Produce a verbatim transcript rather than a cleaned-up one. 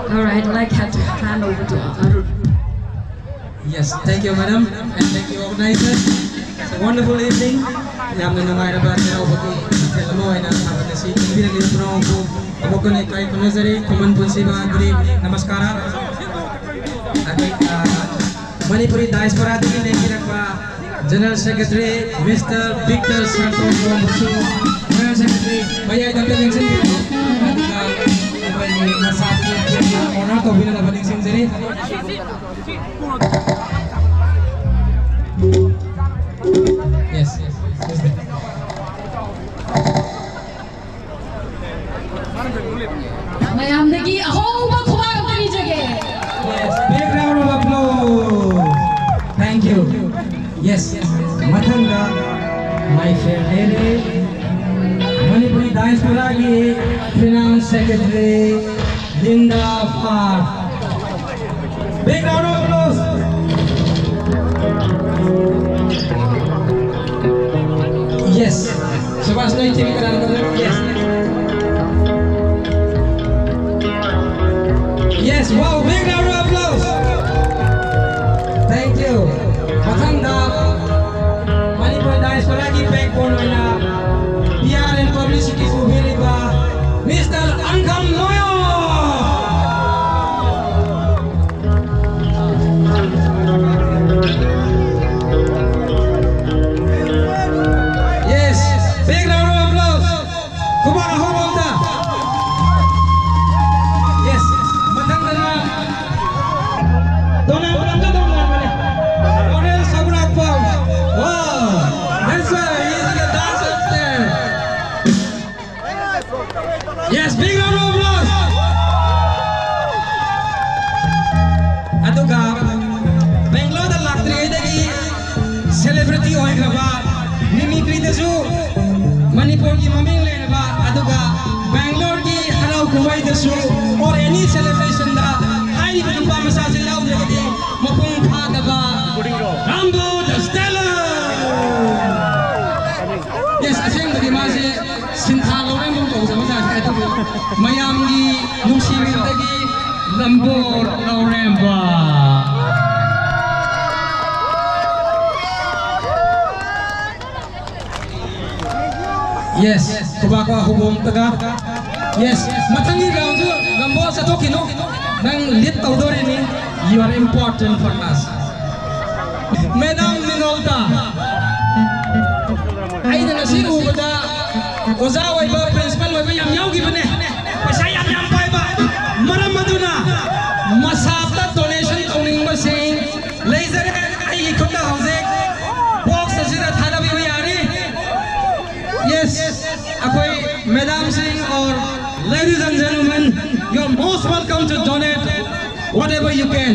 All right, like, have to hand over to Arun. Yes, thank you, madam, and thank you, organizers. It's a wonderful evening. ꯌꯥꯝꯅ ꯅꯨꯡꯉꯥꯏꯔꯕ ꯆꯩꯔꯥꯎꯕꯒꯤ ꯃꯊꯦꯜ ꯑꯃ ꯑꯣꯏꯅ ꯊꯥꯕꯜ ꯑꯁꯤ ꯄꯤꯕꯤꯔꯛꯂꯤꯕ ꯄꯨꯝꯅꯃꯛꯄꯨ ꯑꯃꯨꯛꯀ ꯍꯟꯅ ꯏꯀꯥꯏ ꯈꯨꯝꯅꯖꯔꯤ꯫ ꯈꯨꯃꯟ ꯄꯨꯟꯁꯤꯕ, good evening, ꯅꯃꯁꯀꯥꯔ꯫ ꯑꯩꯈꯣꯏ, ꯑ, Manipuri diasporaꯗꯒꯤ ꯂꯦꯡꯕꯤꯔꯛꯄ General Secretary Mister Victor Sartong ꯕꯨꯁꯨ General Secretary ꯃꯌꯥꯏꯗ ꯑꯝꯇ ꯂꯦꯡꯁꯤꯟꯕꯤꯔꯛꯑꯣ꯫ ꯑꯗꯨꯒ ꯑꯩꯈꯣꯏꯒꯤ ꯃꯁꯥꯁꯤ ꯍꯣꯅꯔ ꯇꯧꯕꯤꯅꯅꯕ ꯅꯤꯡꯁꯤꯡꯖꯔꯤ꯫ Yes, yes, yes. ꯃꯌꯥꯝꯗꯒꯤ ꯑꯍꯧꯕ ꯈꯨꯕꯥꯛ ꯑꯝꯇ ꯅꯤꯖꯒꯦ꯫ Yes, big round of applause. Thank you. Yes, ꯃꯊꯪꯗ ꯃꯥꯏ ꯐꯦꯜ ꯂꯩꯔꯦ꯫ Manipuri diasporaꯒꯤ Finance Secretary Linda Far. Big round of applause. Yes. Subhash Noy Chimikara. Yes. Yes, wow, big round of applause. Thank you. ꯃꯊꯪꯗ Manipur diasporaꯒꯤ backbone ꯑꯣꯏꯅ P R and publicity ꯄꯨꯕꯤꯔꯤꯕ Mister ꯑꯪꯈꯝ ꯃꯣꯌꯣ꯫ Yes, big round of applause. ꯈꯨꯕꯥꯛ ꯑꯍꯧꯕ ꯑꯝꯇ꯫ Yes, ꯃꯊꯪꯗꯅ Donald ꯇ꯭ꯔꯝꯞꯇ ꯇꯧꯅꯔꯝꯕꯅꯦ꯫ ꯑꯣꯔꯦꯜ ꯁꯧꯒ꯭ꯔꯥꯛꯄꯝ꯫ Wow, that's why he is the dance upstairs. Yes, big round of applause. ꯑꯗꯨꯒ ꯕꯦꯡꯒ꯭ꯂꯣꯔꯗ ꯂꯥꯛꯇ꯭ꯔꯤꯉꯩꯗꯒꯤ celebrity ꯑꯣꯏꯈ꯭ꯔꯕ, mimicryꯗꯁꯨ ꯃꯅꯤꯄꯨꯔꯒꯤ ꯃꯃꯤꯡ ꯂꯩꯔꯕ, ꯑꯗꯨꯒ ꯕꯦꯡꯒ꯭ꯂꯣꯔꯒꯤ ꯍꯔꯥꯎ ꯀꯨꯝꯍꯩꯗꯁꯨ or any celebrationꯗ ꯍꯥꯏꯔꯤꯕ ꯅꯨꯄꯥ ꯃꯆꯥꯁꯦ ꯌꯥꯎꯗ꯭ꯔꯒꯗꯤ ꯃꯄꯨꯡ ꯐꯥꯗꯕ Rambo the Stallion. Yes, ꯑꯁꯦꯡꯕꯗꯤ ꯃꯥꯁꯦ ꯁꯤꯟꯊꯥ ꯂꯧꯔꯦꯝꯕꯝ ꯀꯧꯖꯕ ꯖꯥꯠꯅꯤ, ꯑꯗꯨꯕꯨ ꯃꯌꯥꯝꯒꯤ ꯅꯨꯡꯁꯤꯕꯤꯕꯗꯒꯤ ꯂꯝꯕꯣꯠ ꯂꯧꯔꯦꯝꯕ꯫ Yes, ꯈꯨꯕꯥꯛ ꯈꯨꯕꯥꯛ ꯍꯧꯕꯣꯝꯇꯒ꯫ Yes, ꯃꯊꯪꯒꯤ round ꯁꯨ ꯂꯝꯕꯣꯠ ꯆꯠꯊꯣꯛꯈꯤꯅꯨ꯫ ꯅꯪ lead ꯇꯧꯗꯣꯔꯤꯅꯤ꯫ You are important for us. Madam Minolta, ꯑꯩꯅ ꯉꯁꯤ ꯎꯕꯗ ꯑꯣꯖꯥ ꯑꯣꯏꯕ, principal ꯑꯣꯏꯕ ꯌꯥꯝ ꯌꯥꯎꯈꯤꯕꯅꯦ꯫ ꯄꯩꯁꯥ ꯌꯥꯝ ꯌꯥꯝ ꯄꯥꯏꯕ꯫ ꯃꯔꯝ ꯑꯗꯨꯅ ꯃꯁꯥꯞꯇ donation ꯇꯧꯅꯤꯡꯕꯁꯤꯡ ꯂꯩꯖꯔꯦ꯫ ꯑꯩꯒꯤ ꯈꯨꯠꯇ ꯍꯧꯖꯤꯛ box ꯑꯁꯤꯗ ꯊꯥꯗꯕꯤꯕ ꯌꯥꯔꯤ꯫ Yes, ꯑꯩꯈꯣꯏ madam ꯁꯤꯡ or ladies and gentlemen, you are most welcome to donate whatever you can.